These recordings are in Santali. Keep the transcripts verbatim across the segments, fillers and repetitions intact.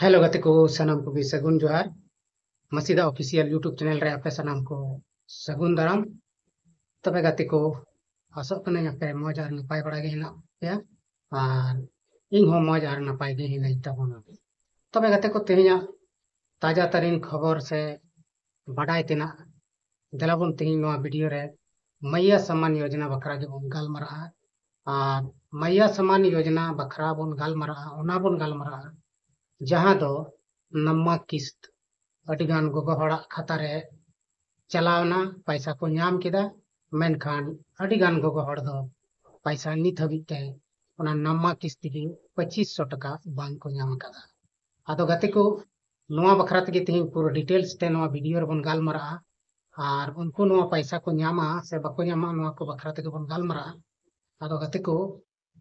ᱦᱮᱞᱳ ᱜᱟᱛᱮ ᱠᱚ, ᱥᱟᱱᱟᱢ ᱠᱚᱜᱮ ᱥᱟᱹᱜᱩᱱ ᱡᱚᱦᱟᱨ᱾ ᱢᱟᱥᱤᱫᱟ ᱚᱯᱷᱤᱥᱤᱭᱟᱞ YouTube ᱪᱮᱱᱮᱞ ᱨᱮ ᱟᱯᱮ ᱥᱟᱱᱟᱢ ᱠᱚ ᱥᱟᱹᱜᱩᱱ ᱫᱟᱨᱟᱢ᱾ ᱛᱚᱵᱮ ᱜᱟᱛᱮ ᱠᱚ, ᱟᱥᱚᱜ ᱠᱟᱹᱱᱟᱹᱧ ᱟᱯᱮ ᱢᱚᱡᱽ ᱟᱨ ᱱᱟᱯᱟᱭ ᱵᱟᱲᱟ ᱜᱮ ᱦᱮᱱᱟᱜ ᱯᱮᱭᱟ, ᱟᱨ ᱤᱧ ᱦᱚᱸ ᱢᱚᱡᱽ ᱟᱨ ᱱᱟᱯᱟᱭ ᱜᱮ ᱦᱮᱱᱟᱹᱧ ᱛᱟᱵᱚᱱᱟ᱾ ᱛᱚᱵᱮ ᱜᱟᱛᱮ ᱠᱚ, ᱛᱮᱦᱮᱧᱟᱜ ᱛᱟᱡᱟ ᱛᱟᱨᱤᱱ ᱠᱷᱚᱵᱚᱨ ᱥᱮ ᱵᱟᱰᱟᱭ ᱛᱮᱱᱟᱜ ᱫᱮᱞᱟ ᱵᱚᱱ ᱛᱮᱦᱮᱧ ᱱᱚᱣᱟ ᱵᱷᱤᱰᱤᱭᱳ ᱨᱮ ᱢᱟᱭᱭᱟ ᱥᱟᱢᱟᱱ ᱭᱳᱡᱽᱱᱟ ᱵᱟᱠᱷᱨᱟ ᱜᱮᱵᱚᱱ ᱜᱟᱞᱢᱟᱨᱟᱜᱼᱟ᱾ ᱟᱨ ᱢᱟᱭᱭᱟ ᱥᱟᱢᱟᱱ ᱭᱳᱡᱽᱱᱟ ᱵᱟᱠᱷᱨᱟ ᱵᱚᱱ ᱜᱟᱞᱢᱟᱨᱟᱜᱼᱟ, ᱚᱱᱟ ᱵᱚᱱ ᱜᱟᱞᱢᱟᱨᱟᱜᱼᱟ ᱡᱟᱦᱟᱸ ᱫᱚ ᱱᱟᱢᱢᱟ ᱠᱤᱥᱛ ᱟᱹᱰᱤᱜᱟᱱ ᱜᱚᱜᱚ ᱦᱚᱲᱟᱜ ᱠᱷᱟᱛᱟ ᱨᱮ ᱪᱟᱞᱟᱣᱱᱟ, ᱯᱟᱭᱥᱟ ᱠᱚ ᱧᱟᱢ ᱠᱮᱫᱟ, ᱢᱮᱱᱠᱷᱟᱱ ᱟᱹᱰᱤᱜᱟᱱ ᱜᱚᱜᱚ ᱦᱚᱲ ᱫᱚ ᱯᱟᱭᱥᱟ ᱱᱤᱛ ᱦᱟᱹᱵᱤᱡ ᱛᱮ ᱚᱱᱟ ᱱᱟᱢᱢᱟ ᱠᱤᱥᱛ ᱜᱮ ᱯᱚᱸᱪᱤᱥ ᱥᱚ ᱴᱟᱠᱟ ᱵᱟᱝ ᱠᱚ ᱧᱟᱢ ᱟᱠᱟᱫᱟ᱾ ᱟᱫᱚ ᱜᱟᱛᱮ ᱠᱚ, ᱱᱚᱣᱟ ᱵᱟᱠᱷᱨᱟ ᱛᱮᱜᱮ ᱛᱮᱦᱮᱧ ᱯᱩᱨᱟᱹ ᱰᱤᱴᱮᱞᱥ ᱛᱮ ᱱᱚᱣᱟ ᱵᱷᱤᱰᱤᱭᱳ ᱨᱮᱵᱚᱱ ᱜᱟᱞᱢᱟᱨᱟᱜᱼᱟ᱾ ᱟᱨ ᱩᱱᱠᱩ ᱱᱚᱣᱟ ᱯᱟᱭᱥᱟ ᱠᱚ ᱧᱟᱢᱟ ᱥᱮ ᱵᱟᱠᱚ ᱧᱟᱢᱟ, ᱱᱚᱣᱟ ᱠᱚ ᱵᱟᱠᱷᱨᱟ ᱛᱮᱜᱮ ᱵᱚᱱ ᱜᱟᱞᱢᱟᱨᱟᱜᱼᱟ᱾ ᱟᱫᱚ ᱜᱟᱛᱮ ᱠᱚ,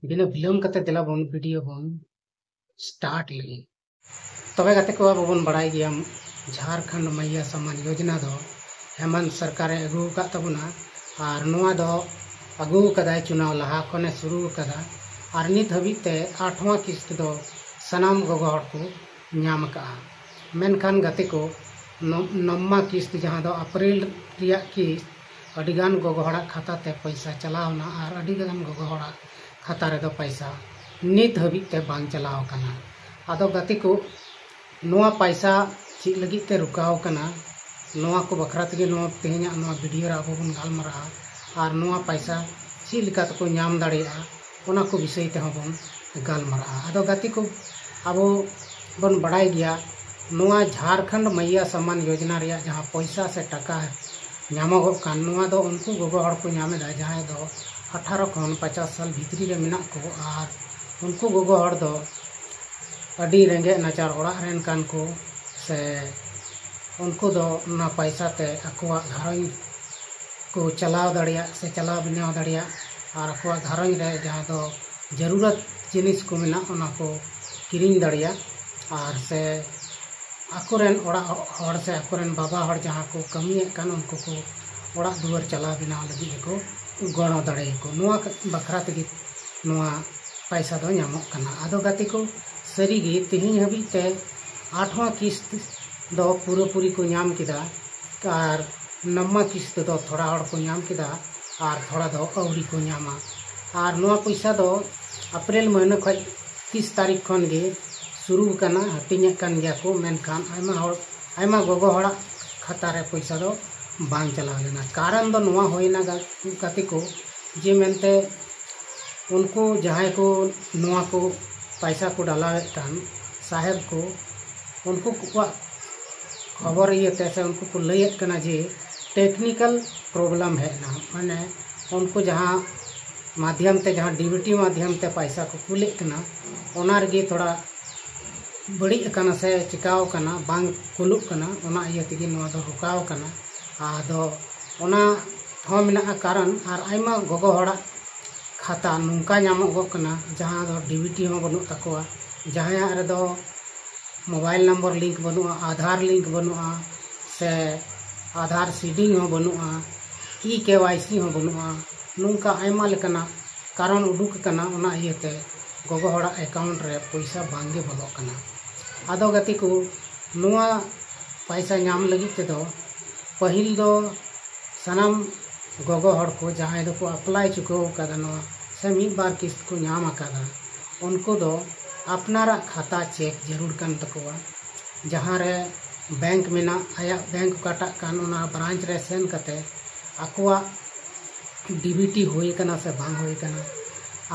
ᱵᱤᱱᱟᱹ ᱵᱤᱞᱚᱢ ᱠᱟᱛᱮ ᱫᱮᱞᱟ ᱵᱚᱱ ᱵᱷᱤᱰᱤᱭᱳ ᱵᱚᱱ ᱥᱴᱟᱨᱴ ᱞᱮᱜᱮ᱾ ᱛᱚᱵᱮ ᱜᱟᱛᱮ ᱠᱚ, ᱟᱵᱚ ᱵᱚᱱ ᱵᱟᱲᱟᱭ ᱜᱮᱭᱟ, ᱡᱷᱟᱨᱠᱷᱚᱸᱰ ᱢᱟᱭᱭᱟ ᱥᱟᱢᱟᱱ ᱭᱳᱡᱽᱱᱟ ᱫᱚ ᱦᱮᱢᱟᱱᱛ ᱥᱚᱨᱠᱟᱨᱮ ᱟᱹᱜᱩ ᱟᱠᱟᱫ ᱛᱟᱵᱚᱱᱟ᱾ ᱟᱨ ᱱᱚᱣᱟ ᱫᱚ ᱟᱹᱜᱩ ᱟᱠᱟᱫᱟᱭ ᱪᱩᱱᱟᱣ ᱞᱟᱦᱟ ᱠᱷᱚᱱᱮ ᱥᱩᱨᱩ ᱟᱠᱟᱫᱟ᱾ ᱟᱨ ᱱᱤᱛ ᱦᱟᱹᱵᱤᱡ ᱛᱮ ᱟᱴᱷᱣᱟᱸ ᱠᱤᱥᱛ ᱫᱚ ᱥᱟᱱᱟᱢ ᱜᱚᱜᱚ ᱦᱚᱲ ᱠᱚ ᱧᱟᱢ ᱟᱠᱟᱫᱼᱟ᱾ ᱢᱮᱱᱠᱷᱟᱱ ᱜᱟᱛᱮ ᱠᱚ, ᱱᱚ-, ᱱᱟᱢᱢᱟ ᱠᱤᱥᱛ ᱡᱟᱦᱟᱸ ᱫᱚ ᱮᱯᱨᱤᱞ ᱨᱮᱭᱟᱜ ᱠᱤᱥᱛ, ᱟᱹᱰᱤᱜᱟᱱ ᱜᱚᱜᱚ ᱦᱚᱲᱟᱜ ᱠᱷᱟᱛᱟ ᱛᱮ ᱯᱚᱭᱥᱟ ᱪᱟᱞᱟᱣ ᱮᱱᱟ ᱟᱨ ᱟᱹᱰᱤᱜᱟᱱ ᱜᱚᱜᱚ ᱦᱚᱲᱟᱜ ᱠᱷᱟᱛᱟ ᱨᱮᱫᱚ ᱯᱚᱭᱥᱟ ᱱᱤᱛ ᱦᱟᱹᱵᱤᱡ ᱛᱮ ᱵᱟᱝ ᱪᱟᱞᱟᱣ ᱟᱠᱟᱱᱟ᱾ ᱟᱫᱚ ᱜᱟᱛᱮ ᱠᱚ, ᱱᱚᱣᱟ ᱯᱚᱭᱥᱟ ᱪᱮᱫ ᱞᱟᱹᱜᱤᱫ ᱛᱮ ᱨᱩᱠᱟᱣ ᱟᱠᱟᱱᱟ, ᱱᱚᱣᱟ ᱠᱚ ᱵᱟᱠᱷᱨᱟ ᱛᱮᱜᱮ ᱱᱚᱣᱟ ᱛᱮᱦᱮᱧᱟᱜ ᱱᱚᱣᱟ ᱵᱷᱤᱰᱤᱭᱳ ᱨᱮ ᱟᱵᱚ ᱵᱚᱱ ᱜᱟᱞᱢᱟᱨᱟᱜᱼᱟ᱾ ᱟᱨ ᱱᱚᱣᱟ ᱯᱚᱭᱥᱟ ᱪᱮᱫ ᱞᱮᱠᱟ ᱛᱮᱠᱚ ᱧᱟᱢ ᱫᱟᱲᱮᱭᱟᱜᱼᱟ, ᱚᱱᱟ ᱠᱚ ᱵᱤᱥᱚᱭ ᱛᱮᱦᱚᱸ ᱵᱚᱱ ᱜᱟᱞᱢᱟᱨᱟᱜᱼᱟ᱾ ᱟᱫᱚ ᱜᱟᱛᱮ ᱠᱚ, ᱟᱵᱚ ᱵᱚᱱ ᱵᱟᱲᱟᱭ ᱜᱮᱭᱟ, ᱱᱚᱣᱟ ᱡᱷᱟᱨᱠᱷᱚᱸᱰ ᱢᱟᱭᱭᱟ ᱥᱟᱢᱟᱱ ᱭᱳᱡᱽᱱᱟ ᱨᱮᱭᱟᱜ ᱡᱟᱦᱟᱸ ᱯᱚᱭᱥᱟ ᱥᱮ ᱴᱟᱠᱟ ᱧᱟᱢᱚᱜᱚᱜ ᱠᱟᱱ, ᱱᱚᱣᱟ ᱫᱚ ᱩᱱᱠᱩ ᱜᱚᱜᱚ ᱦᱚᱲ ᱠᱚ ᱧᱟᱢ ᱮᱫᱟ ᱡᱟᱦᱟᱸᱭ ᱫᱚ ᱟᱴᱷᱟᱨᱚ ᱠᱷᱚᱱ ᱯᱚᱪᱟᱥ ᱥᱟᱞ ᱵᱷᱤᱛᱨᱤ ᱨᱮ ᱢᱮᱱᱟᱜ ᱠᱚ᱾ ᱟᱨ ᱩᱱᱠᱩ ᱜᱚᱜᱚ ᱦᱚᱲ ᱫᱚ ᱟᱹᱰᱤ ᱨᱮᱸᱜᱮᱡ ᱱᱟᱪᱟᱨ ᱚᱲᱟᱜ ᱨᱮᱱ ᱠᱟᱱ ᱠᱚ, ᱥᱮ ᱩᱱᱠᱩ ᱫᱚ ᱚᱱᱟ ᱯᱚᱭᱥᱟ ᱛᱮ ᱟᱠᱚᱣᱟᱜ ᱜᱷᱟᱨᱚᱸᱡᱽ ᱠᱚ ᱪᱟᱞᱟᱣ ᱫᱟᱲᱮᱭᱟᱜ ᱥᱮ ᱪᱟᱞᱟᱣ ᱵᱮᱱᱟᱣ ᱫᱟᱲᱮᱭᱟᱜ, ᱟᱨ ᱟᱠᱚᱣᱟᱜ ᱜᱷᱟᱨᱚᱸᱡᱽ ᱨᱮ ᱡᱟᱦᱟᱸ ᱫᱚ ᱡᱟᱹᱨᱩᱨᱟᱛ ᱡᱤᱱᱤᱥ ᱠᱚ ᱢᱮᱱᱟᱜ, ᱚᱱᱟ ᱠᱚ ᱠᱤᱨᱤᱧ ᱫᱟᱲᱮᱭᱟᱜ, ᱟᱨ ᱥᱮ ᱟᱠᱚᱨᱮᱱ ᱚᱲᱟᱜ ᱦᱚᱲ ᱥᱮ ᱟᱠᱚᱨᱮᱱ ᱵᱟᱵᱟ ᱦᱚᱲ ᱡᱟᱦᱟᱸ ᱠᱚ ᱠᱟᱹᱢᱤᱭᱮᱫ ᱠᱟᱱ, ᱩᱱᱠᱩ ᱠᱚ ᱚᱲᱟᱜ ᱫᱩᱣᱟᱹᱨ ᱪᱟᱞᱟᱣ ᱵᱮᱱᱟᱣ ᱞᱟᱹᱜᱤᱫ ᱦᱚᱸᱠᱚ ᱜᱚᱲᱚ ᱫᱟᱲᱮᱭᱟᱠᱚ᱾ ᱱᱚᱣᱟ ᱵᱟᱠᱷᱨᱟ ᱛᱮᱜᱮ ᱱᱚᱣᱟ ᱯᱟᱭᱥᱟ ᱫᱚ ᱧᱟᱢᱚᱜ ᱠᱟᱱᱟ᱾ ᱟᱫᱚ ᱜᱟᱛᱮ ᱠᱚ, ᱥᱟᱹᱨᱤᱜᱮ ᱛᱮᱦᱮᱧ ᱦᱟᱹᱵᱤᱡ ᱛᱮ ᱟᱴᱷᱣᱟ ᱠᱤᱥᱛ ᱫᱚ ᱯᱩᱨᱟᱹᱯᱩᱨᱤ ᱠᱚ ᱧᱟᱢ ᱠᱮᱫᱟ ᱟᱨ ᱱᱟᱣᱟ ᱠᱤᱥᱛ ᱫᱚ ᱛᱷᱚᱲᱟ ᱦᱚᱲ ᱠᱚ ᱧᱟᱢ ᱠᱮᱫᱟ ᱟᱨ ᱛᱷᱚᱲᱟ ᱫᱚ ᱟᱹᱣᱨᱤ ᱠᱚ ᱧᱟᱢᱟ᱾ ᱟᱨ ᱱᱚᱣᱟ ᱯᱚᱭᱥᱟ ᱫᱚ ᱮᱯᱨᱤᱞ ᱢᱟᱹᱦᱱᱟᱹ ᱠᱷᱚᱱ ᱛᱤᱥ ᱛᱟᱹᱨᱤᱠᱷ ᱠᱷᱚᱱ ᱜᱮ ᱥᱩᱨᱩ ᱟᱠᱟᱱᱟ, ᱦᱟᱹᱴᱤᱧᱮᱫ ᱠᱟᱱ ᱜᱮᱭᱟ ᱠᱚ, ᱢᱮᱱᱠᱷᱟᱱ ᱟᱭᱢᱟ ᱦᱚᱲ, ᱟᱭᱢᱟ ᱜᱚᱜᱚ ᱦᱚᱲᱟᱜ ᱠᱷᱟᱛᱟ ᱨᱮ ᱯᱚᱭᱥᱟ ᱫᱚ ᱵᱟᱝ ᱪᱟᱞᱟᱣ ᱞᱮᱱᱟ᱾ ᱠᱟᱨᱚᱱ ᱫᱚ ᱱᱚᱣᱟ ᱦᱩᱭᱱᱟ ᱜᱟ-, ᱜᱟᱛᱮ ᱠᱚ, ᱡᱮ ᱢᱮᱱᱛᱮ ᱩᱱᱠᱩ ᱡᱟᱦᱟᱸᱭ ᱠᱚ ᱱᱚᱣᱟ ᱠᱚ ᱯᱚᱭᱥᱟ ᱠᱚ ᱰᱟᱞᱟᱣᱮᱫ ᱠᱟᱱ ᱥᱟᱦᱮᱵᱽ ᱠᱚ, ᱩᱱᱠᱩ ᱠᱚᱣᱟᱜ ᱠᱷᱚᱵᱚᱨ ᱤᱭᱟᱹᱛᱮ ᱥᱮ ᱩᱱᱠᱩ ᱠᱚ ᱞᱟᱹᱭᱮᱫ ᱠᱟᱱᱟ ᱡᱮ technical problem ᱦᱮᱡ ᱮᱱᱟ, ᱢᱟᱱᱮ ᱩᱱᱠᱩ ᱡᱟᱦᱟᱸ ᱢᱟᱫᱽᱫᱷᱚᱢ ᱛᱮ, ᱡᱟᱦᱟᱸ ᱰᱤᱵᱤᱴᱤ ᱢᱟᱫᱽᱫᱷᱚᱢ ᱛᱮ ᱯᱚᱭᱥᱟ ᱠᱚ ᱠᱩᱞᱮᱫ ᱠᱟᱱᱟ, ᱚᱱᱟ ᱨᱮᱜᱮ ᱛᱷᱚᱲᱟ ᱵᱟᱹᱲᱤᱡ ᱟᱠᱟᱱᱟ ᱥᱮ ᱪᱤᱠᱟᱣ ᱟᱠᱟᱱᱟ, ᱵᱟᱝ ᱠᱩᱞᱩᱜ ᱠᱟᱱᱟ, ᱚᱱᱟ ᱤᱭᱟᱹ ᱛᱮᱜᱮ ᱱᱚᱣᱟ ᱫᱚ ᱨᱚᱠᱟᱣ ᱟᱠᱟᱱᱟ᱾ ᱟᱫᱚ ᱚᱱᱟ ᱦᱚᱸ ᱢᱮᱱᱟᱜᱼᱟ ᱠᱟᱨᱚᱱ, ᱟᱨ ᱟᱭᱢᱟ ᱜᱚᱜᱚ ᱦᱚᱲᱟᱜ ᱠᱷᱟᱛᱟ ᱱᱚᱝᱠᱟ ᱧᱟᱢᱚᱜᱚᱜ ᱠᱟᱱᱟ ᱡᱟᱦᱟᱸ ᱫᱚ ᱰᱤᱵᱤᱴᱤ ᱦᱚᱸ ᱵᱟᱹᱱᱩᱜ ᱛᱟᱠᱚᱣᱟ, ᱡᱟᱦᱟᱸᱭᱟᱜ ᱨᱮᱫᱚ ᱢᱳᱵᱟᱭᱤᱞ ᱱᱚᱢᱵᱚᱨ ᱞᱤᱝᱠ ᱵᱟᱹᱱᱩᱜᱼᱟ, ᱟᱫᱷᱟᱨ ᱞᱤᱝᱠ ᱵᱟᱹᱱᱩᱜᱼᱟ, ᱥᱮ ᱟᱫᱷᱟᱨ ᱥᱤᱰᱤᱝ ᱦᱚᱸ ᱵᱟᱹᱱᱩᱜᱼᱟ, ᱤ ᱠᱮ ᱣᱟᱭ ᱥᱤ ᱦᱚᱸ ᱵᱟᱹᱱᱩᱜᱼᱟ᱾ ᱱᱚᱝᱠᱟ ᱟᱭᱢᱟ ᱞᱮᱠᱟᱱᱟᱜ ᱠᱟᱨᱚᱱ ᱩᱰᱩᱠ ᱟᱠᱟᱱᱟ, ᱚᱱᱟ ᱤᱭᱟᱹᱛᱮ ᱜᱚᱜᱚ ᱦᱚᱲᱟᱜ ᱮᱠᱟᱣᱩᱱᱴ ᱨᱮ ᱯᱚᱭᱥᱟ ᱵᱟᱝᱜᱮ ᱵᱚᱞᱚᱜ ᱠᱟᱱᱟ᱾ ᱟᱫᱚ ᱜᱟᱛᱮ ᱠᱚ, ᱱᱚᱣᱟ ᱯᱚᱭᱥᱟ ᱧᱟᱢ ᱞᱟᱹᱜᱤᱫ ᱛᱮᱫᱚ ᱯᱟᱹᱦᱤᱞ ᱫᱚ ᱥᱟᱱᱟᱢ ᱜᱚᱜᱚ ᱦᱚᱲ ᱠᱚ ᱡᱟᱦᱟᱸᱭ ᱫᱚᱠᱚ ᱟᱯᱞᱟᱭ ᱪᱩᱠᱟᱹᱣ ᱟᱠᱟᱫᱟ ᱱᱚᱣᱟ ᱥᱮ ᱢᱤᱫ ᱵᱟᱨ ᱠᱤᱥᱛ ᱠᱚ ᱧᱟᱢ ᱟᱠᱟᱫᱟ, ᱩᱱᱠᱩ ᱫᱚ ᱟᱯᱱᱟᱨᱟᱜ ᱠᱷᱟᱛᱟ ᱪᱮᱠ ᱡᱟᱹᱨᱩᱲ ᱠᱟᱱ ᱛᱟᱠᱚᱣᱟ᱾ ᱡᱟᱦᱟᱸ ᱨᱮ ᱵᱮᱝᱠ ᱢᱮᱱᱟᱜ, ᱟᱭᱟᱜ ᱵᱮᱝᱠ ᱚᱠᱟᱴᱟᱜ ᱠᱟᱱ, ᱚᱱᱟ ᱵᱨᱟᱧᱪ ᱨᱮ ᱥᱮᱱ ᱠᱟᱛᱮ ᱟᱠᱚᱣᱟᱜ ᱰᱤᱵᱤᱴᱤ ᱦᱩᱭ ᱟᱠᱟᱱᱟ ᱥᱮ ᱵᱟᱝ ᱦᱩᱭ ᱟᱠᱟᱱᱟ,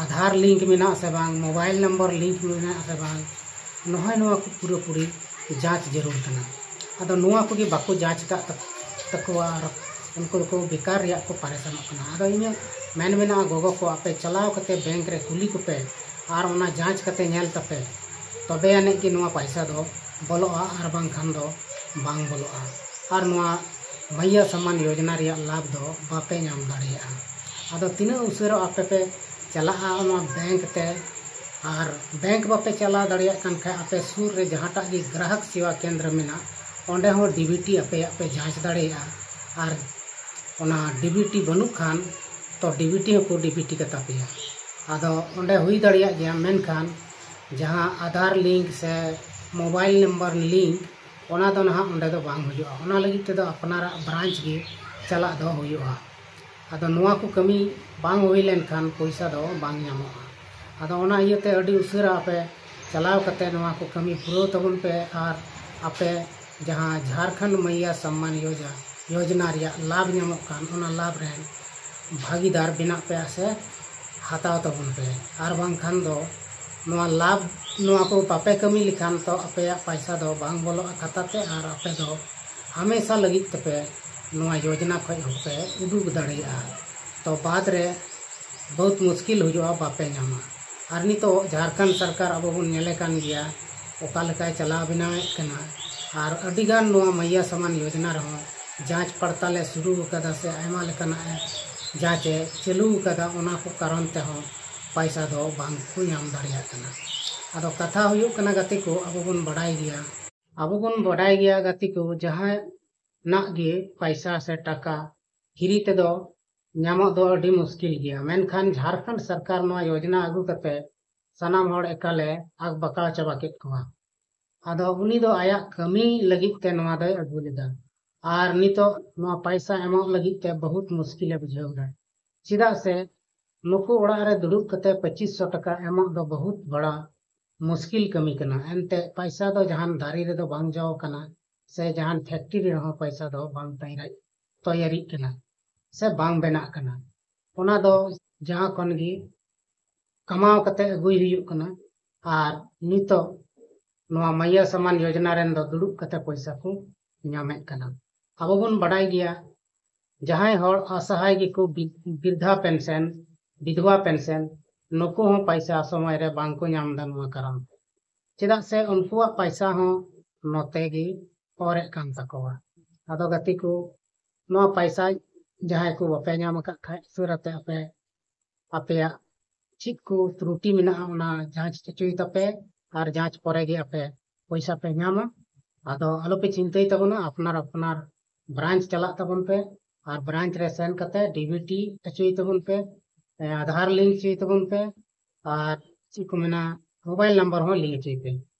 ᱟᱫᱷᱟᱨ ᱞᱤᱝᱠ ᱢᱮᱱᱟᱜ ᱥᱮ ᱵᱟᱝ, ᱢᱳᱵᱟᱭᱤᱞ ᱱᱚᱢᱵᱚᱨ ᱞᱤᱝᱠ ᱢᱮᱱᱟᱜ ᱥᱮ ᱵᱟᱝ, ᱱᱚᱜᱼᱚᱭ ᱱᱚᱣᱟ ᱠᱚ ᱯᱩᱨᱟᱹᱯᱩᱨᱤ ᱡᱟᱸᱪ ᱡᱟᱹᱨᱩᱲ ᱠᱟᱱᱟ᱾ ᱟᱫᱚ ᱱᱚᱣᱟ ᱠᱚᱜᱮ ᱵᱟᱠᱚ ᱡᱟᱸᱪ ᱟᱠᱟᱫ ᱛᱟᱠ-, ᱛᱟᱠᱚᱣᱟ ᱟᱨ ᱩᱱᱠᱩ ᱫᱚᱠᱚ ᱵᱮᱠᱟᱨ ᱨᱮᱭᱟᱜ ᱠᱚ ᱯᱟᱨᱮᱥᱟᱱᱚᱜ ᱠᱟᱱᱟ᱾ ᱟᱫᱚ ᱤᱧᱟᱹᱜ ᱢᱮᱱ ᱢᱮᱱᱟᱜᱼᱟ, ᱜᱚᱜᱚ ᱠᱚ, ᱟᱯᱮ ᱪᱟᱞᱟᱣ ᱠᱟᱛᱮ ᱵᱮᱝᱠ ᱨᱮ ᱠᱩᱞᱤ ᱠᱚᱯᱮ ᱟᱨ ᱚᱱᱟ ᱡᱟᱸᱪ ᱠᱟᱛᱮ ᱧᱮᱞ ᱛᱟᱯᱮ, ᱛᱚᱵᱮ ᱟᱹᱱᱤᱡ ᱜᱮ ᱱᱚᱣᱟ ᱯᱚᱭᱥᱟ ᱫᱚ ᱵᱚᱞᱚᱜᱼᱟ, ᱟᱨ ᱵᱟᱝᱠᱷᱟᱱ ᱫᱚ ᱵᱟᱝ ᱵᱚᱞᱚᱜᱼᱟ᱾ ᱟᱨ ᱱᱚᱣᱟ ᱢᱟᱦᱤᱭᱟ ᱥᱟᱢᱟᱱ ᱭᱳᱡᱚᱱᱟ ᱨᱮᱭᱟᱜ ᱞᱟᱵᱷ ᱫᱚ ᱵᱟᱯᱮ ᱧᱟᱢ ᱫᱟᱲᱮᱭᱟᱜᱼᱟ᱾ ᱟᱫᱚ ᱛᱤᱱᱟᱹᱜ ᱩᱥᱟᱹᱨᱟ ᱟᱯᱮ ᱯᱮ ᱪᱟᱞᱟᱜᱼᱟ ᱚᱱᱟ ᱵᱮᱝᱠ ᱛᱮ, ᱟᱨ ᱵᱮᱝᱠ ᱵᱟᱯᱮ ᱪᱟᱞᱟᱣ ᱫᱟᱲᱮᱭᱟᱜ ᱠᱟᱱ ᱠᱷᱟᱡ ᱟᱯᱮ ᱥᱩᱨ ᱨᱮ ᱡᱟᱦᱟᱸᱴᱟᱜ ᱜᱮ ᱜᱨᱟᱦᱚᱠ ᱥᱮᱵᱟ ᱠᱮᱱᱫᱨᱚ ᱢᱮᱱᱟᱜ, ᱚᱸᱰᱮ ᱦᱚᱸ ᱰᱤᱵᱤᱴᱤ ᱟᱯᱮᱭᱟᱜ ᱯᱮ ᱡᱟᱸᱪ ᱫᱟᱲᱮᱭᱟᱜᱼᱟ᱾ ᱟᱨ ᱚᱱᱟ ᱰᱤᱵᱤᱴᱤ ᱵᱟᱹᱱᱩᱜ ᱠᱷᱟᱱ ᱛᱚ ᱰᱤᱵᱤᱴᱤ ᱦᱚᱸᱠᱚ ᱰᱤᱵᱤᱴᱤ ᱠᱟᱛᱟ ᱯᱮᱭᱟ᱾ ᱟᱫᱚ ᱚᱸᱰᱮ ᱦᱩᱭ ᱫᱟᱲᱮᱭᱟᱜ ᱜᱮᱭᱟ, ᱢᱮᱱᱠᱷᱟᱱ ᱡᱟᱦᱟᱸ ᱟᱫᱷᱟᱨ ᱞᱤᱝᱠ ᱥᱮ ᱢᱳᱵᱟᱭᱤᱞ ᱱᱟᱢᱵᱟᱨ ᱞᱤᱝᱠ, ᱚᱱᱟ ᱫᱚ ᱱᱟᱦᱟᱜ ᱚᱸᱰᱮ ᱫᱚ ᱵᱟᱝ ᱦᱩᱭᱩᱜᱼᱟ᱾ ᱚᱱᱟ ᱞᱟᱹᱜᱤᱫ ᱛᱮᱫᱚ ᱟᱯᱱᱟᱨᱟᱜ ᱵᱨᱟᱧᱪ ᱜᱮ ᱪᱟᱞᱟᱜ ᱫᱚ ᱦᱩᱭᱩᱜᱼᱟ᱾ ᱟᱫᱚ ᱱᱚᱣᱟ ᱠᱚ ᱠᱟᱹᱢᱤ ᱵᱟᱝ ᱦᱩᱭ ᱞᱮᱱᱠᱷᱟᱱ ᱯᱚᱭᱥᱟ ᱫᱚ ᱵᱟᱝ ᱧᱟᱢᱚᱜᱼᱟ᱾ ᱟᱫᱚ ᱚᱱᱟ ᱤᱭᱟᱹᱛᱮ ᱟᱹᱰᱤ ᱩᱥᱟᱹᱨᱟ ᱟᱯᱮ ᱪᱟᱞᱟᱣ ᱠᱟᱛᱮ ᱱᱚᱣᱟ ᱠᱚ ᱠᱟᱹᱢᱤ ᱯᱩᱨᱟᱹᱣ ᱛᱟᱵᱚᱱ ᱯᱮ᱾ ᱟᱨ ᱟᱯᱮ ᱡᱟᱦᱟᱸ ᱡᱷᱟᱨᱠᱷᱚᱸᱰ ᱢᱟᱹᱭᱭᱟ ᱥᱚᱢᱢᱟᱱ ᱭᱳᱡᱟ-, ᱭᱳᱡᱽᱱᱟ ᱨᱮᱭᱟᱜ ᱞᱟᱵᱷ ᱧᱟᱢᱚᱜ ᱠᱟᱱ, ᱚᱱᱟ ᱞᱟᱵᱷ ᱨᱮᱱ ᱵᱷᱟᱹᱜᱤᱫᱟᱨ ᱵᱮᱱᱟᱜ ᱯᱮ ᱥᱮ ᱦᱟᱛᱟᱣ ᱛᱟᱵᱚᱱ ᱯᱮ᱾ ᱟᱨ ᱵᱟᱝᱠᱷᱟᱱ ᱫᱚ ᱱᱚᱣᱟ ᱞᱟᱵᱷ, ᱱᱚᱣᱟ ᱠᱚ ᱵᱟᱯᱮ ᱠᱟᱹᱢᱤ ᱞᱮᱠᱷᱟᱱ ᱛᱚ ᱟᱯᱮᱭᱟᱜ ᱯᱟᱭᱥᱟ ᱫᱚ ᱵᱟᱝ ᱵᱚᱞᱚᱜᱼᱟ ᱠᱷᱟᱛᱟ ᱛᱮ, ᱟᱨ ᱟᱯᱮ ᱫᱚ ᱦᱟᱢᱮᱥᱟ ᱞᱟᱹᱜᱤᱫ ᱛᱮᱯᱮ ᱱᱚᱣᱟ ᱭᱳᱡᱽᱱᱟ ᱠᱷᱚᱱ ᱦᱚᱸᱯᱮ ᱩᱰᱩᱠ ᱫᱟᱲᱮᱭᱟᱜᱼᱟ᱾ ᱛᱚ ᱵᱟᱫᱽ ᱨᱮ ᱵᱚᱦᱩᱛ ᱢᱩᱥᱠᱤᱞ ᱦᱩᱭᱩᱜᱼᱟ, ᱵᱟᱯᱮ ᱧᱟᱢᱟ᱾ ᱟᱨ ᱱᱤᱛᱚᱜ ᱡᱷᱟᱨᱠᱷᱚᱸᱰ ᱥᱚᱨᱠᱟᱨ ᱟᱵᱚ ᱵᱚᱱ ᱧᱮᱞᱮ ᱠᱟᱱ ᱜᱮᱭᱟ, ᱚᱠᱟ ᱞᱮᱠᱟᱭ ᱪᱟᱞᱟᱣ ᱵᱮᱱᱟᱣᱮᱫ ᱠᱟᱱᱟ᱾ ᱟᱨ ᱟᱹᱰᱤᱜᱟᱱ ᱱᱚᱣᱟ ᱢᱟᱹᱭᱭᱟ ᱥᱟᱢᱟᱱ ᱭᱳᱡᱽᱱᱟ ᱨᱮᱦᱚᱸ ᱡᱟᱸᱪ ᱯᱟᱲᱛᱟᱞ ᱮ ᱥᱩᱨᱩ ᱟᱠᱟᱫᱟ ᱥᱮ ᱟᱭᱢᱟ ᱞᱮᱠᱟᱱᱟᱜ ᱮ ᱡᱟᱸᱪ ᱮ ᱪᱟᱹᱞᱩ ᱟᱠᱟᱫᱟ, ᱚᱱᱟ ᱠᱚ ᱠᱟᱨᱚᱱ ᱛᱮᱦᱚᱸ ᱯᱟᱭᱥᱟ ᱫᱚ ᱵᱟᱝ ᱠᱚ ᱧᱟᱢ ᱫᱟᱲᱮᱭᱟᱜ ᱠᱟᱱᱟ᱾ ᱟᱫᱚ ᱠᱟᱛᱷᱟ ᱦᱩᱭᱩᱜ ᱠᱟᱱᱟ ᱜᱟᱛᱮ ᱠᱚ, ᱟᱵᱚ ᱵᱚᱱ ᱵᱟᱰᱟᱭ ᱜᱮᱭᱟ, ᱟᱵᱚ ᱵᱚᱱ ᱵᱟᱰᱟᱭ ᱜᱮᱭᱟ ᱜᱟᱛᱮ ᱠᱚ, ᱡᱟᱦᱟᱸᱱᱟᱜ ᱜᱮ ᱯᱟᱭᱥᱟ ᱥᱮ ᱴᱟᱠᱟ ᱯᱷᱨᱤ ᱛᱮᱫᱚ ᱧᱟᱢᱚᱜ ᱫᱚ ᱟᱹᱰᱤ ᱢᱩᱥᱠᱤᱞ ᱜᱮᱭᱟ᱾ ᱢᱮᱱᱠᱷᱟᱱ ᱡᱷᱟᱨᱠᱷᱚᱸᱰ ᱥᱚᱨᱠᱟᱨ ᱱᱚᱣᱟ ᱭᱳᱡᱽᱱᱟ ᱟᱹᱜᱩ ᱠᱟᱛᱮ ᱥᱟᱱᱟᱢ ᱦᱚᱲ ᱮᱠᱟᱞᱮ ᱟᱠ ᱵᱟᱠᱟᱣ ᱪᱟᱵᱟ ᱠᱮᱫ ᱠᱚᱣᱟ᱾ ᱟᱫᱚ ᱩᱱᱤ ᱫᱚ ᱟᱭᱟᱜ ᱠᱟᱹᱢᱤ ᱞᱟᱹᱜᱤᱫ ᱛᱮ ᱱᱚᱣᱟ ᱫᱚᱭ ᱟᱹᱜᱩ ᱞᱮᱫᱟ᱾ ᱟᱨ ᱱᱤᱛᱚᱜ ᱱᱚᱣᱟ ᱯᱟᱭᱥᱟ ᱮᱢᱚᱜ ᱞᱟᱹᱜᱤᱫ ᱛᱮ ᱵᱚᱦᱩᱛ ᱢᱩᱥᱠᱤᱞᱮ ᱵᱩᱡᱷᱟᱹᱣ ᱮᱫᱟ᱾ ᱪᱮᱫᱟᱜ ᱥᱮ ᱱᱩᱠᱩ ᱚᱲᱟᱜ ᱨᱮ ᱫᱩᱲᱩᱵ ᱠᱟᱛᱮ ᱯᱚᱸᱪᱤᱥ ᱥᱚ ᱴᱟᱠᱟ ᱮᱢᱚᱜ ᱫᱚ ᱵᱚᱦᱩᱛ ᱵᱟᱲᱟ ᱢᱩᱥᱠᱤᱞ ᱠᱟᱹᱢᱤ ᱠᱟᱱᱟ᱾ ᱮᱱᱛᱮ ᱯᱟᱭᱥᱟ ᱫᱚ ᱡᱟᱦᱟᱱ ᱫᱟᱨᱮ ᱨᱮᱫᱚ ᱵᱟᱝ ᱡᱚ ᱠᱟᱱᱟ, ᱥᱮ ᱡᱟᱦᱟᱱ ᱯᱷᱮᱠᱴᱨᱤ ᱨᱮᱦᱚᱸ ᱯᱟᱭᱥᱟ ᱫᱚ ᱵᱟᱝ ᱛᱮᱭᱟᱨ-, ᱛᱮᱭᱟᱨᱤᱜ ᱠᱟᱱᱟ, ᱥᱮ ᱵᱟᱝ ᱵᱮᱱᱟᱜ ᱠᱟᱱᱟ᱾ ᱚᱱᱟ ᱫᱚ ᱡᱟᱦᱟᱸ ᱠᱷᱚᱱ ᱜᱮ ᱠᱟᱢᱟᱣ ᱠᱟᱛᱮ ᱟᱹᱜᱩᱭ ᱦᱩᱭᱩᱜ ᱠᱟᱱᱟ᱾ ᱟᱨ ᱱᱤᱛᱚᱜ ᱱᱚᱣᱟ ᱢᱟᱭᱭᱟ ᱥᱟᱢᱟᱱ ᱭᱳᱡᱽᱱᱟ ᱨᱮᱱ ᱫᱚ ᱫᱩᱲᱩᱵ ᱠᱟᱛᱮ ᱯᱚᱭᱥᱟ ᱠᱚ ᱧᱟᱢᱮᱫ ᱠᱟᱱᱟ᱾ ᱟᱵᱚ ᱵᱚᱱ ᱵᱟᱰᱟᱭ ᱜᱮᱭᱟ, ᱡᱟᱦᱟᱸᱭ ᱦᱚᱲ ᱚᱥᱚᱦᱟᱭ ᱜᱮᱠᱚ ᱵᱤ-, ᱵᱤᱨᱫᱷᱟ ᱯᱮᱱᱥᱚᱱ, ᱵᱤᱫᱷᱣᱟ ᱯᱮᱱᱥᱚᱱ, ᱱᱩᱠᱩ ᱦᱚᱸ ᱯᱚᱭᱥᱟ ᱥᱚᱢᱚᱭ ᱨᱮ ᱵᱟᱝ ᱠᱚ ᱧᱟᱢ ᱮᱫᱟ ᱱᱚᱣᱟ ᱠᱟᱨᱚᱱ ᱛᱮ᱾ ᱪᱮᱫᱟᱜ ᱥᱮ ᱩᱱᱠᱩᱣᱟᱜ ᱯᱚᱭᱥᱟ ᱦᱚᱸ ᱱᱚᱛᱮ ᱜᱮ ᱚᱨᱮᱫ ᱠᱟᱱ ᱛᱟᱠᱚᱣᱟ᱾ ᱟᱫᱚ ᱜᱟᱛᱮ ᱠᱚ, ᱱᱚᱣᱟ ᱯᱚᱭᱥᱟ ᱡᱟᱦᱟᱸᱭ ᱠᱚ ᱵᱟᱯᱮ ᱧᱟᱢ ᱟᱠᱟᱫ ᱠᱷᱟᱡ, ᱩᱥᱟᱹᱨᱟ ᱛᱮ ᱟᱯᱮ ᱟᱯᱮᱭᱟᱜ ᱪᱮᱫ ᱠᱚ ᱛᱨᱩᱴᱤ ᱢᱮᱱᱟᱜᱼᱟ, ᱚᱱᱟ ᱡᱟᱸᱪ ᱦᱚᱪᱚᱭ ᱛᱟᱯᱮ᱾ ᱟᱨ ᱡᱟᱸᱪ ᱯᱚᱨᱮ ᱜᱮ ᱟᱯᱮ ᱯᱚᱭᱥᱟ ᱯᱮ ᱧᱟᱢᱟ᱾ ᱟᱫᱚ ᱟᱞᱚᱯᱮ ᱪᱤᱱᱛᱟᱹᱭ ᱛᱟᱵᱚᱱᱟ, ᱟᱯᱱᱟᱨ ᱟᱯᱱᱟᱨ ᱵᱨᱟᱧᱪ ᱪᱟᱞᱟᱜ ᱛᱟᱵᱚᱱ ᱯᱮ᱾ ᱟᱨ ᱵᱨᱟᱧᱪ ᱨᱮ ᱥᱮᱱ ᱠᱟᱛᱮ ᱰᱤᱵᱤᱴᱤ ᱦᱚᱪᱚᱭ ᱛᱟᱵᱚᱱ ᱯᱮ, ᱮ, ᱟᱫᱷᱟᱨ ᱞᱤᱝᱠ ᱦᱚᱪᱚᱭ ᱛᱟᱵᱚᱱ ᱯᱮ᱾ ᱟᱨ ᱪᱮᱫ ᱠᱚ ᱢᱮᱱᱟ, ᱢᱳᱵᱟᱭᱤᱞ ᱱᱟᱢᱵᱟᱨ ᱦᱚᱸ ᱞᱤᱝᱠ ᱦᱚᱪᱚᱭ ᱯᱮ᱾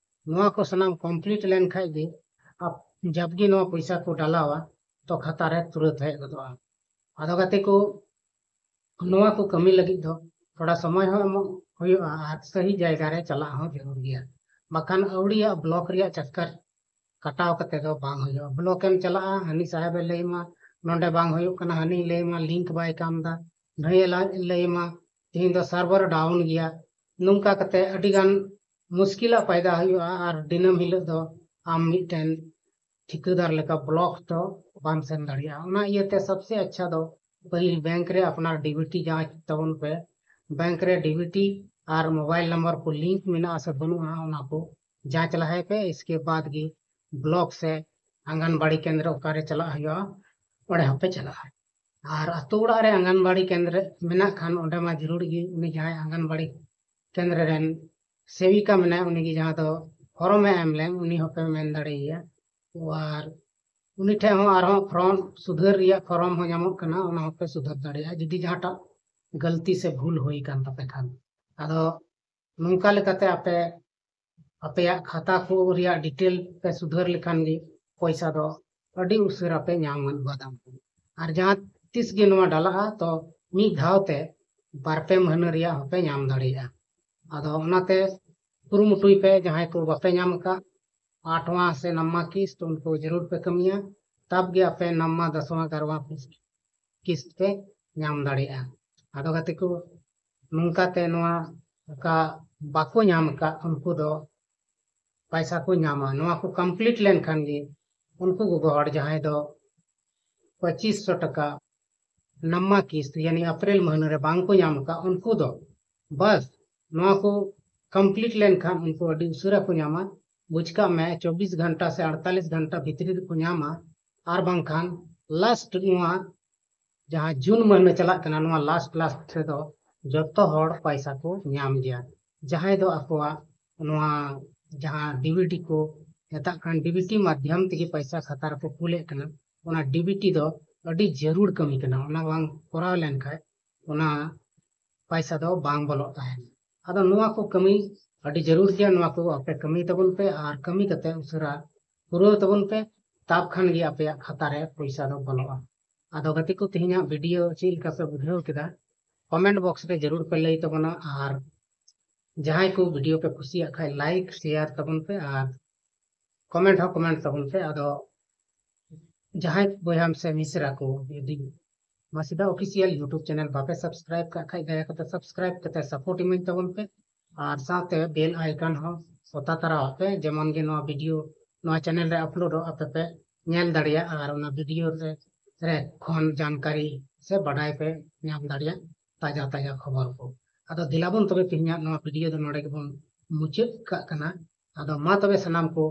ᱱᱚᱣᱟ ᱠᱚ ᱥᱟᱱᱟᱢ ᱠᱚᱢᱯᱞᱤᱴ ᱞᱮᱱᱠᱷᱟᱡ ᱜᱮ ᱟᱯ ᱡᱟᱵᱜᱮ ᱱᱚᱣᱟ ᱯᱚᱭᱥᱟ ᱠᱚ ᱰᱟᱞᱟᱣᱟ, ᱛᱚ ᱠᱷᱟᱛᱟ ᱨᱮ ᱛᱩᱨᱟᱹᱛ ᱦᱮᱡ ᱜᱚᱫᱚᱜᱼᱟ᱾ ᱟᱫᱚ ᱜᱟᱛᱮ ᱠᱚ, ᱱᱚᱣᱟ ᱠᱚ ᱠᱟᱹᱢᱤ ᱞᱟᱹᱜᱤᱫ ᱫᱚ ᱛᱷᱚᱲᱟ ᱥᱚᱢᱚᱭ ᱦᱚᱸ ᱮᱢᱚᱜ ᱦᱩᱭᱩᱜᱼᱟ ᱟᱨ ᱥᱟᱹᱦᱤ ᱡᱟᱭᱜᱟ ᱨᱮ ᱪᱟᱞᱟᱜ ᱦᱚᱸ ᱡᱟᱹᱨᱩᱲ ᱜᱮᱭᱟ, ᱵᱟᱠᱷᱟᱱ ᱟᱹᱣᱲᱤᱭᱟᱜ ᱵᱞᱚᱠ ᱨᱮᱭᱟᱜ ᱪᱟᱠᱠᱟᱨ ᱠᱟᱴᱟᱣ ᱠᱟᱛᱮ ᱫᱚ ᱵᱟᱝ ᱦᱩᱭᱩᱜᱼᱟ᱾ ᱵᱞᱚᱠ ᱮᱢ ᱪᱟᱞᱟᱜᱼᱟ, ᱦᱟᱹᱱᱤ ᱥᱟᱦᱮᱵᱮ ᱞᱟᱹᱭ ᱟᱢᱟ ᱱᱚᱰᱮ ᱵᱟᱝ ᱦᱩᱭᱩᱜ ᱠᱟᱱᱟ, ᱦᱟᱹᱱᱤ ᱞᱟᱹᱭ ᱟᱢᱟ ᱞᱤᱝᱠ ᱵᱟᱭ ᱠᱟᱢ ᱮᱫᱟ, ᱱᱟᱹᱭᱮ ᱞᱟ- ᱞᱟᱹᱭ ᱟᱢᱟ ᱛᱮᱦᱮᱧ ᱫᱚ ᱥᱟᱨᱵᱷᱟᱨ ᱰᱟᱣᱩᱱ ᱜᱮᱭᱟ᱾ ᱱᱚᱝᱠᱟ ᱠᱟᱛᱮ ᱟᱹᱰᱤ ᱜᱟᱱ ᱢᱩᱥᱠᱤᱞᱟᱜ ᱯᱟᱭᱫᱟ ᱦᱩᱭᱩᱜᱼᱟ ᱟᱨ ᱫᱤᱱᱟᱹᱢ ᱦᱤᱞᱳᱜ ᱫᱚ ᱟᱢ ᱢᱤᱫᱴᱮᱱ ᱴᱷᱤᱠᱟᱹᱫᱟᱨ ᱞᱮᱠᱟ ᱵᱞᱚᱠ ᱫᱚ ᱵᱟᱢ ᱥᱮᱱ ᱫᱟᱲᱮᱭᱟᱜᱼᱟ᱾ ᱚᱱᱟ ᱤᱭᱟᱹᱛᱮ ᱥᱚᱵᱥᱮ ᱟᱪᱪᱷᱟ ᱫᱚ ᱯᱟᱹᱦᱤᱞ ᱵᱮᱝᱠ ᱨᱮ ᱟᱯᱱᱟᱨ ᱰᱤᱵᱤᱴᱤ ᱡᱟᱸᱪ ᱛᱟᱵᱚᱱ ᱯᱮ᱾ ᱵᱮᱝᱠ ᱨᱮ ᱰᱤᱵᱤᱴᱤ ᱟᱨ ᱢᱳᱵᱟᱭᱤᱞ ᱱᱟᱢᱵᱟᱨ ᱠᱚ ᱞᱤᱝᱠ ᱢᱮᱱᱟᱜᱼᱟ ᱥᱮ ᱵᱟᱹᱱᱩᱜᱼᱟ, ᱚᱱᱟ ᱠᱚ ᱡᱟᱸᱪ ᱞᱟᱦᱟᱭ ᱯᱮ᱾ ᱤᱥᱠᱮ ᱵᱟᱫ ᱜᱮ ᱵᱞᱚᱠ ᱥᱮ ᱟᱸᱜᱟᱱᱵᱟᱲᱤ ᱠᱮᱱᱫᱨᱚ ᱚᱠᱟᱨᱮ ᱪᱟᱞᱟᱜ ᱦᱩᱭᱩᱜᱼᱟ, ᱚᱸᱰᱮ ᱦᱚᱸᱯᱮ ᱪᱟᱞᱟᱜᱼᱟ᱾ ᱟᱨ ᱟᱛᱳ ᱚᱲᱟᱜ ᱨᱮ ᱟᱸᱜᱟᱱᱵᱟᱲᱤ ᱠᱮᱱᱫᱨᱚ ᱢᱮᱱᱟᱜ ᱠᱷᱟᱱ ᱚᱸᱰᱮ ᱢᱟ ᱡᱟᱹᱨᱩᱲ ᱜᱮ ᱩᱱᱤ ᱡᱟᱦᱟᱸᱭ ᱟᱸᱜᱟᱱᱵᱟᱲᱤ ᱠᱮᱱᱫᱨᱚ ᱨᱮᱱ ᱥᱮᱵᱤᱠᱟ ᱢᱮᱱᱟᱭᱟ, ᱩᱱᱤ ᱜᱮ ᱡᱟᱦᱟᱸ ᱫᱚ ᱯᱷᱚᱨᱚᱢ ᱮ ᱮᱢ ᱞᱮᱱ, ᱩᱱᱤ ᱦᱚᱸᱯᱮ ᱢᱮᱱ ᱫᱟᱲᱮᱭᱟᱭᱟ᱾ ᱟᱨ ᱩᱱᱤ ᱴᱷᱮᱱ ᱦᱚᱸ ᱟᱨᱦᱚᱸ ᱯᱷᱚᱨᱚᱢ ᱥᱩᱫᱷᱟᱹᱨ ᱨᱮᱭᱟᱜ ᱯᱷᱚᱨᱚᱢ ᱦᱚᱸ ᱧᱟᱢᱚᱜ ᱠᱟᱱᱟ, ᱚᱱᱟ ᱦᱚᱸᱯᱮ ᱥᱩᱫᱷᱟᱹᱨ ᱫᱟᱲᱮᱭᱟᱜᱼᱟ ᱡᱩᱫᱤ ᱡᱟᱦᱟᱸᱴᱟᱜ ᱜᱟᱹᱞᱛᱤ ᱥᱮ ᱵᱷᱩᱞ ᱦᱩᱭ ᱟᱠᱟᱱ ᱛᱟᱯᱮ ᱠᱷᱟᱱ᱾ ᱟᱫᱚ ᱱᱚᱝᱠᱟ ᱞᱮᱠᱟᱛᱮ ᱟᱯᱮ ᱟᱯᱮᱭᱟᱜ ᱠᱷᱟᱛᱟ ᱠᱚ ᱨᱮᱭᱟᱜ ᱰᱤᱴᱮᱞ ᱯᱮ ᱥᱩᱫᱷᱟᱹᱨ ᱞᱮᱠᱷᱟᱱ ᱜᱮ ᱯᱚᱭᱥᱟ ᱫᱚ ᱟᱹᱰᱤ ᱩᱥᱟᱹᱨᱟ ᱯᱮ ᱧᱟᱢ ᱜᱚᱫᱟ᱾ ᱟᱨ ᱡᱟᱦᱟᱸ ᱛᱤᱥ ᱜᱮ ᱱᱚᱣᱟ ᱰᱟᱞᱟᱜᱼᱟ, ᱛᱚ ᱢᱤᱫ ᱫᱷᱟᱣ ᱛᱮ ᱵᱟᱨ ᱯᱮ ᱢᱟᱹᱦᱱᱟᱹ ᱨᱮᱭᱟᱜ ᱦᱚᱸᱯᱮ ᱧᱟᱢ ᱫᱟᱲᱮᱭᱟᱜᱼᱟ᱾ ᱟᱫᱚ ᱚᱱᱟᱛᱮ ᱠᱩᱨᱩᱢᱩᱴᱩᱭ ᱯᱮ, ᱡᱟᱦᱟᱸᱭ ᱠᱚ ᱵᱟᱯᱮ ᱧᱟᱢ ᱟᱠᱟᱫ ᱟᱴᱷᱣᱟ ᱥᱮ ᱱᱟᱢᱢᱟ ᱠᱤᱥᱛ, ᱩᱱᱠᱩ ᱡᱟᱹᱨᱩᱲ ᱯᱮ ᱠᱟᱹᱢᱤᱭᱟ, ᱛᱟᱵ ᱜᱮ ᱟᱯᱮ ᱱᱟᱢᱢᱟ ᱫᱚᱥᱣᱟ ᱜᱟᱨᱣᱟ ᱠᱤᱥᱛ ᱯᱮ ᱧᱟᱢ ᱫᱟᱲᱮᱭᱟᱜᱼᱟ᱾ ᱟᱫᱚ ᱜᱟᱛᱮ ᱠᱚ, ᱱᱚᱝᱠᱟᱛᱮ ᱱᱚᱣᱟ ᱚᱠᱟ ᱵᱟᱠᱚ ᱧᱟᱢ ᱟᱠᱟᱫ ᱩᱱᱠᱩ ᱫᱚ ᱯᱟᱭᱥᱟ ᱠᱚ ᱧᱟᱢᱟ᱾ ᱱᱚᱣᱟ ᱠᱚ ᱠᱚᱢᱯᱞᱤᱴ ᱞᱮᱱᱠᱷᱟᱱ ᱜᱮ ᱩᱱᱠᱩ ᱜᱚᱜᱚ ᱦᱚᱲ ᱡᱟᱦᱟᱸᱭ ᱫᱚ ᱯᱚᱸᱪᱤᱥ ᱥᱚ ᱴᱟᱠᱟ ᱱᱟᱢᱢᱟ ᱠᱤᱥᱛ ᱭᱟᱱᱤ ᱟᱯᱨᱤᱞ ᱢᱟᱹᱦᱱᱟᱹ ᱨᱮ ᱵᱟᱝ ᱠᱚ ᱧᱟᱢ ᱟᱠᱟᱫ, ᱩᱱᱠᱩ ᱫᱚ ᱵᱟᱥ ᱱᱚᱣᱟ ᱠᱚ ᱠᱚᱢᱯᱞᱤᱴ ᱞᱮᱱᱠᱷᱟᱱ ᱩᱱᱠᱩ ᱟᱹᱰᱤ ᱩᱥᱟᱹᱨᱟ ᱠᱚ ᱧᱟᱢᱟ᱾ ᱵᱩᱡᱽ ᱠᱟᱜ ᱢᱮ, ᱪᱚᱵᱵᱤᱥ ᱜᱷᱚᱱᱴᱟ ᱥᱮ ᱟᱲᱛᱟᱞᱤᱥ ᱜᱷᱚᱱᱴᱟ ᱵᱷᱤᱛᱨᱤ ᱨᱮᱠᱚ ᱧᱟᱢᱟ᱾ ᱟᱨ ᱵᱟᱝᱠᱷᱟᱱ ᱞᱟᱥᱴ ᱱᱚᱣᱟ ᱡᱟᱦᱟᱸ ᱡᱩᱱ ᱢᱟᱹᱦᱱᱟᱹ ᱪᱟᱞᱟᱜ ᱠᱟᱱᱟ, ᱱᱚᱣᱟ ᱞᱟᱥᱴ ᱞᱟᱥᱴ ᱨᱮᱫᱚ ᱡᱚᱛᱚ ᱦᱚᱲ ᱯᱟᱭᱥᱟ ᱠᱚ ᱧᱟᱢ ᱜᱮᱭᱟ᱾ ᱡᱟᱦᱟᱸᱭ ᱫᱚ ᱟᱠᱚᱣᱟᱜ ᱱᱚᱣᱟ ᱡᱟᱦᱟᱸ ᱰᱤᱵᱤᱴᱤ ᱠᱚ ᱢᱮᱛᱟᱜ ᱠᱟᱱ, ᱰᱤᱵᱤᱴᱤ ᱢᱟᱫᱽᱫᱷᱚᱢ ᱛᱮᱜᱮ ᱯᱟᱭᱥᱟ ᱠᱷᱟᱛᱟ ᱨᱮᱠᱚ ᱠᱩᱞᱮᱫ ᱠᱟᱱᱟ, ᱚᱱᱟ ᱰᱤᱵᱤᱴᱤ ᱫᱚ ᱟᱹᱰᱤ ᱡᱟᱹᱨᱩᱲ ᱠᱟᱹᱢᱤ ᱠᱟᱱᱟ᱾ ᱚᱱᱟ ᱵᱟᱝ ᱠᱚᱨᱟᱣ ᱞᱮᱱᱠᱷᱟᱱ ᱚᱱᱟ ᱯᱟᱭᱥᱟ ᱫᱚ ᱵᱟᱝ ᱵᱚᱞᱚᱜ ᱛᱟᱦᱮᱱᱟ᱾ ᱟᱫᱚ ᱱᱚᱣᱟ ᱠᱚ ᱠᱟᱹᱢᱤ ᱟᱹᱰᱤ ᱡᱟᱹᱨᱩᱲ ᱜᱮᱭᱟ᱾ ᱱᱚᱣᱟ ᱠᱚ ᱟᱯᱮ ᱠᱟᱹᱢᱤ ᱛᱟᱵᱚᱱ ᱯᱮ ᱟᱨ ᱠᱟᱹᱢᱤ ᱠᱟᱛᱮ ᱩᱥᱟᱹᱨᱟ ᱯᱩᱨᱟᱹᱣ ᱛᱟᱵᱚᱱ ᱯᱮ, ᱛᱟᱵ ᱠᱷᱟᱱ ᱜᱮ ᱟᱯᱮᱭᱟᱜ ᱠᱷᱟᱛᱟ ᱨᱮ ᱯᱚᱭᱥᱟ ᱫᱚ ᱵᱚᱞᱚᱜᱼᱟ᱾ ᱟᱫᱚ ᱜᱟᱛᱮ ᱠᱚ, ᱛᱮᱦᱮᱧᱟᱜ ᱵᱷᱤᱰᱤᱭᱳ ᱪᱮᱫ ᱞᱮᱠᱟ ᱯᱮ ᱵᱩᱡᱷᱟᱹᱣ ᱠᱮᱫᱟ, ᱠᱚᱢᱮᱱᱴ ᱵᱚᱠᱥ ᱨᱮ ᱡᱟᱹᱨᱩᱲ ᱯᱮ ᱞᱟᱹᱭ ᱛᱟᱵᱚᱱᱟ᱾ ᱟᱨ ᱡᱟᱦᱟᱸᱭ ᱠᱚ ᱵᱷᱤᱰᱤᱭᱳ ᱯᱮ ᱠᱩᱥᱤᱭᱟᱜ ᱠᱷᱟᱡ, ᱞᱟᱭᱤᱠ ᱥᱮᱭᱟᱨ ᱛᱟᱵᱚᱱ ᱯᱮ ᱟᱨ ᱠᱚᱢᱮᱱᱴ ᱦᱚᱸ ᱠᱚᱢᱮᱱᱴ ᱛᱟᱵᱚᱱ ᱯᱮ᱾ ᱟᱫᱚ ᱡᱟᱦᱟᱸᱭ ᱵᱚᱭᱦᱟ ᱥᱮ ᱢᱤᱥᱨᱟ ᱠᱚ ᱡᱩᱫᱤ ᱢᱟᱥᱤᱫᱟ ᱚᱯᱷᱤᱥᱤᱭᱟᱞ ᱭᱩᱴᱩᱵᱽ ᱪᱮᱱᱮᱞ ᱵᱟᱯᱮ ᱥᱟᱵᱥᱠᱨᱟᱭᱤᱵ ᱠᱟᱜ ᱠᱷᱟᱡ, ᱫᱟᱭᱟ ᱠᱟᱛᱮ ᱥᱟᱵᱥᱠᱨᱟᱭᱤᱵ ᱠᱟᱛᱮ ᱥᱟᱯᱳᱨᱴ ᱤᱢᱟᱹᱧ ᱛᱟᱵᱚᱱ ᱯᱮ᱾ ᱟᱨ ᱥᱟᱶᱛᱮ ᱵᱮᱞ ᱟᱭᱠᱚᱱ ᱦᱚᱸ ᱚᱛᱟ ᱛᱟᱨᱟᱣᱟᱜ ᱯᱮ, ᱡᱮᱢᱚᱱ ᱜᱮ ᱱᱚᱣᱟ ᱵᱷᱤᱰᱤᱭᱳ ᱱᱚᱣᱟ ᱪᱮᱱᱮᱞ ᱨᱮ ᱟᱯᱞᱳᱰᱚᱜ ᱟᱯᱮ ᱯᱮ ᱧᱮᱞ ᱫᱟᱲᱮᱭᱟᱜᱼᱟ ᱟᱨ ᱚᱱᱟ ᱵᱷᱤᱰᱤᱭᱳ ᱨᱮ, ᱨᱮ ᱠᱷᱚᱱ ᱡᱟᱱᱠᱟᱨᱤ ᱥᱮ ᱵᱟᱰᱟᱭ ᱯᱮ ᱧᱟᱢ ᱫᱟᱲᱮᱭᱟᱜ ᱛᱟᱡᱟ ᱛᱟᱡᱟ ᱠᱷᱚᱵᱚᱨ ᱠᱚ᱾ ᱟᱫᱚ ᱫᱮᱞᱟ ᱵᱚᱱ ᱛᱚᱵᱮ ᱛᱮᱦᱮᱧᱟᱜ ᱱᱚᱣᱟ ᱵᱷᱤᱰᱤᱭᱳ ᱫᱚ ᱱᱚᱰᱮ ᱜᱮᱵᱚᱱ ᱢᱩᱪᱟᱹᱫ ᱠᱟᱜ ᱠᱟᱱᱟ᱾ ᱟᱫᱚ ᱢᱟ ᱛᱚᱵᱮ ᱥᱟᱱᱟᱢ ᱠᱚ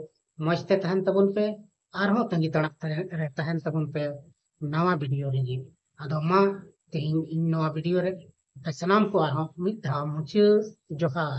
ᱢᱚᱡᱽ ᱛᱮ ᱛᱟᱦᱮᱱ ᱛᱟᱵᱚᱱ ᱯᱮ, ᱟᱨᱦᱚᱸ ᱛᱟᱺᱜᱤ ᱛᱟᱲᱟᱜ ᱨᱮ ᱛᱟᱦᱮᱱ ᱛᱟᱵᱚᱱ ᱯᱮ ᱱᱟᱣᱟ ᱵᱷᱤᱰᱤᱭᱳ ᱨᱮᱜᱮ᱾ ᱟᱫᱚ ᱢᱟ ᱛᱮᱦᱮᱧ ᱤᱧ ᱱᱚᱣᱟ ᱵᱷᱤᱰᱤᱭᱳ ᱨᱮ ᱟᱯᱮ ᱥᱟᱱᱟᱢ ᱠᱚ ᱟᱨᱦᱚᱸ ᱢᱤᱫ ᱫᱷᱟᱣ ᱢᱩᱪᱟᱹᱫ ᱡᱚᱦᱟᱨ᱾